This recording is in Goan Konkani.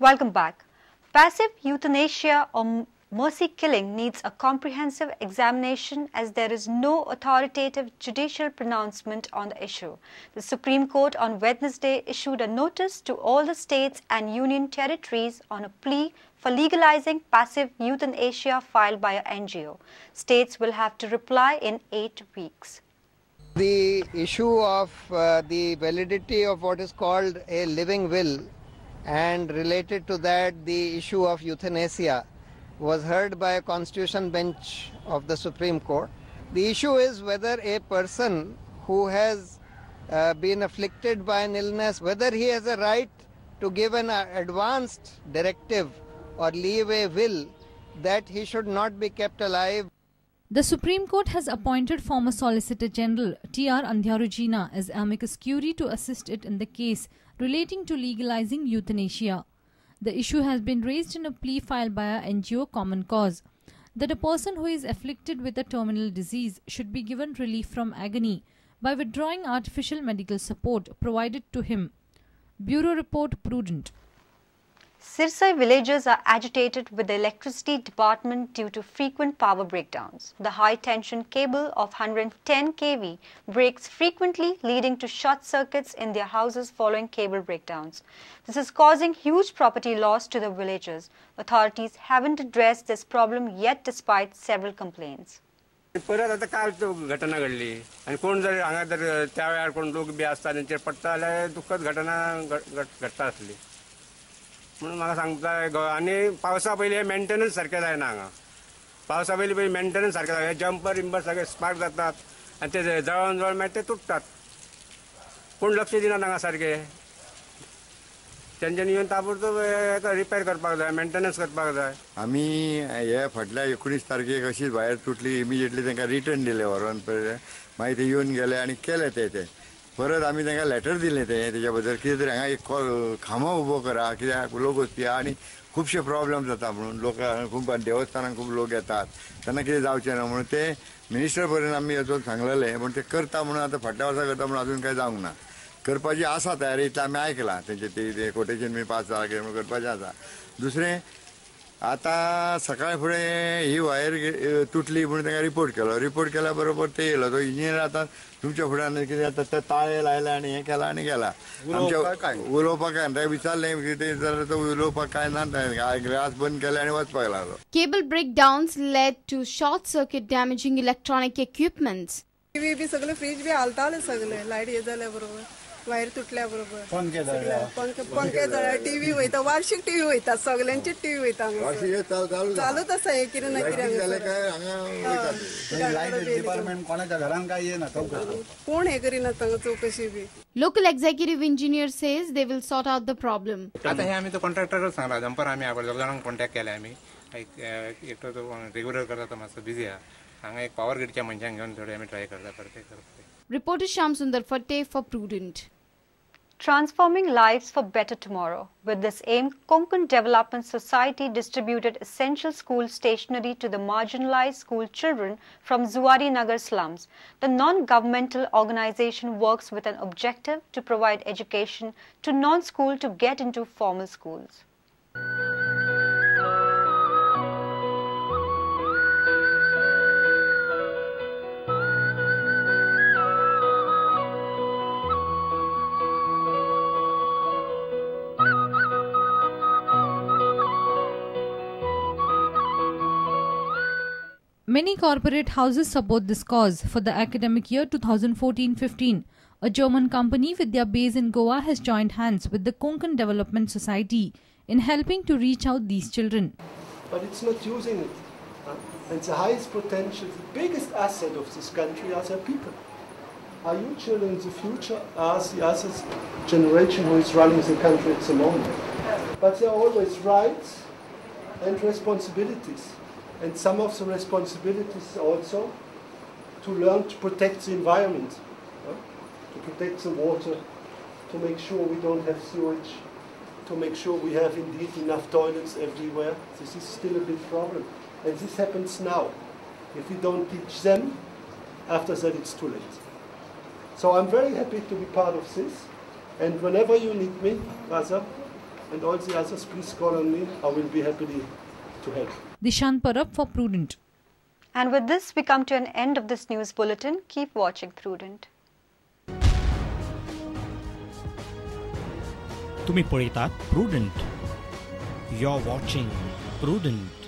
Welcome back. Passive euthanasia or mercy killing needs a comprehensive examination as there is no authoritative judicial pronouncement on the issue. The Supreme Court on Wednesday issued a notice to all the states and union territories on a plea for legalizing passive euthanasia filed by a NGO. States will have to reply in 8 weeks. The issue of the validity of what is called a living will and related to that the issue of euthanasia was heard by a constitution bench of the Supreme Court. The issue is whether a person who has been afflicted by an illness, whether he has a right to give an advanced directive or leave a will that he should not be kept alive. The Supreme Court has appointed former Solicitor General T.R. Andhyarujina as amicus curiae to assist it in the case relating to legalizing euthanasia. The issue has been raised in a plea filed by a NGO Common Cause that a person who is afflicted with a terminal disease should be given relief from agony by withdrawing artificial medical support provided to him. Bureau Report, Prudent. Sirsa villagers are agitated with the electricity department due to frequent power breakdowns. The high-tension cable of 110 kV breaks frequently, leading to short circuits in their houses following cable breakdowns. This is causing huge property loss to the villagers. Authorities haven't addressed this problem yet despite several complaints. परत आता काल घटना घडली आणि कोण जर हांगा जर त्या वेळार कोण लोक बी आसता तेंचेर पडटा जाल्यार दुःखद घटना घडटा आसली म्हणून म्हाका सांगता. आनी पावसा पयलीं मेंटेनन्स सारकें जायना हांगा. पावसा पयलीं पयलीं मेंटेनन्स सारकें जायना. जंपर बिंपर सगळे स्पार्क जातात आनी ते जळोवन जळोवन मागीर ते तुटतात. कोण लक्ष दिनात हांगा सारकें. तेंच्यांनी येवन ताबडतोब रिपेर करपाक जाय, मेंटेनन्स करपाक जाय. आमी हे फाटल्या 19 तारखेक अशीच वायर तुटली, इमिजिएटली तांकां रिटर्न दिलें व्हरोन. मागीर ते येवन गेले आनी केले ते ते परत आमी तांकां लेटर दिलें ते तेच्या बद्दल कितें तरी हांगा एक खांबो उबो करा, कित्याक लोक वचपी आनी खुबशे प्रॉब्लम जाता म्हणून लोक खूब देवस्थानाक खूब लोक येतात तेन्ना कितें जावचें ना म्हणून ते मिनिस्टर पर्यंत आमी वचून सांगलेलें. पूण ते करता म्हणून आतां फाटल्या वर्सा करता म्हणून अजून कांय जावंक ना. करपाची आसा तयारी इतलें आमी आयकलां तेंचे ते कोटेशन बी पास जाला कितें म्हणून करपाचें आसा. दुसरें आतां सकाळ फुडें ही वायर तुटली म्हणून तांकां रिपोर्ट केलो. रिपोर्ट केल्या बरोबर ते येयलो तो इंजिनियर आतां तुमच्या फुड्यान कितें आतां ते ताळे लायले आनी हें केलां आनी गेला. आमच्या उलोवपाक काय ताका विचारलें कितें जाल्यार तो उलोवपाक काय ना, ग्लास बंद केले आनी वचपाक लागलो. Cable breakdowns led to short circuit damaging electronic equipments. TV B सगळे फ्रीज बी हालताले सगळे लायट हे जाल्या बरोबर वायर तुटल्या बरोबर पंखे जळ्ळे टीव्ही वयता, वार्षिक टीव्ही वयता, सगळ्यांची टीव्ही वयता, चालूच आसा हे कितें ना कितें. कोण हे करिना तांकां चवकशी बी. Local executive engineer says they will sort out the problem. आता हे आमी तो कॉन्ट्रॅक्टरच सांगला जंपर आमी आपण जाणांक कॉन्टॅक्ट केले आमी. एकटो तो रेग्युलर करता तो मातसो बिजी आहा. हांगा एक पावर ग्रीडच्या मनशांक घेवन थोडे आमी ट्राय करता परते करता. Reporter Shyam Sundar Fatte for Prudent. Transforming lives for better tomorrow. With this aim, Konkan Development Society distributed essential school stationery to the marginalized school children from Zuari Nagar slums. The non-governmental organization works with an objective to provide education to non-school to get into formal schools. Many corporate houses support this cause. For the academic year 2014-15, a German company with their base in Goa has joined hands with the Konkan Development Society in helping to reach out these children. But it's not using it. And the highest potential, the biggest asset of this country are their people. Our you children in the future are the other generation who is running the country at the moment. But there are always rights and responsibilities. And some of the responsibilities also to learn to protect the environment, to protect the water, to make sure we don't have sewage, to make sure we have indeed enough toilets everywhere. This is still a big problem. And this happens now. If we don't teach them, after that it's too late. So I'm very happy to be part of this. And whenever you need me, Raza, And all the others, please call on me. I will be happily to help. Dishant Parab for Prudent. And with this, we come to an end of this news bulletin. Keep watching Prudent. तुम्ही पळयतात Prudent. You are watching Prudent.